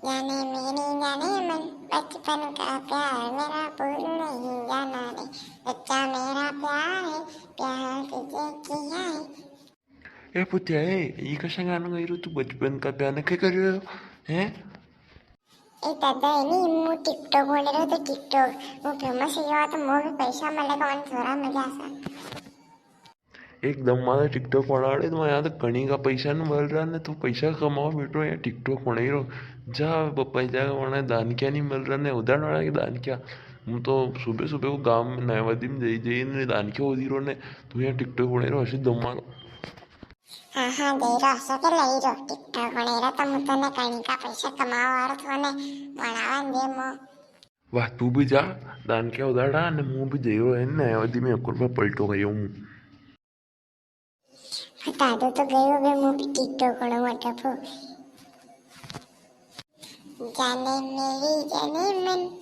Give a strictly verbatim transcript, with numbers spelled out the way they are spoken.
जाने मेरी जाने मन, बचपन का प्यार मेरा भूल नहीं जाना रे। सच्चा मेरा प्यार है, प्यार तुझे किया है। ए पुत्या, ए, ई कशा गाना गाई रो तू? बचपन का प्यार ने के कर रहे हो, हैं? ए दादा, ए नी, मु TikTok बने रहो तो TikTok, मु फेमस हो गया तो मु भी पैसा मिलेगा, मन थोड़ा मजा सा। एकदम मारे TikTok बनाड़े, तो यहाँ तो कणी का पैसा नी मिल रहा ने, तू पैसा कमावा बेटो, यहाँ TikTok बनाई रो। जा ब-, पैसा का बना दानक्या नी मिल रहा ने, उधार वाला के दानक्या। हूँ तो सुबह सुबह वो गांव में नयावादी में जाई जाई ने दानक्या होदी रो ने, तू यहाँ TikTok बनाई रो, असी दम मारो। हाँ, हाँ, दे रो, असो के लई रो, TikTok बनाई रो, तो मु तो ने कणी का पैसा कमावा वाला थो ने, बनावा दे मो। वाह, तू भी जा, दानक्या उधाड़ा, ने मु भी जई रो है ने, अवधी में अकुर में पलटो गयो हूँ। दादो तो गयो बे, मु भी TikTok करो वाटा फो। जाने मेरी जाने मन,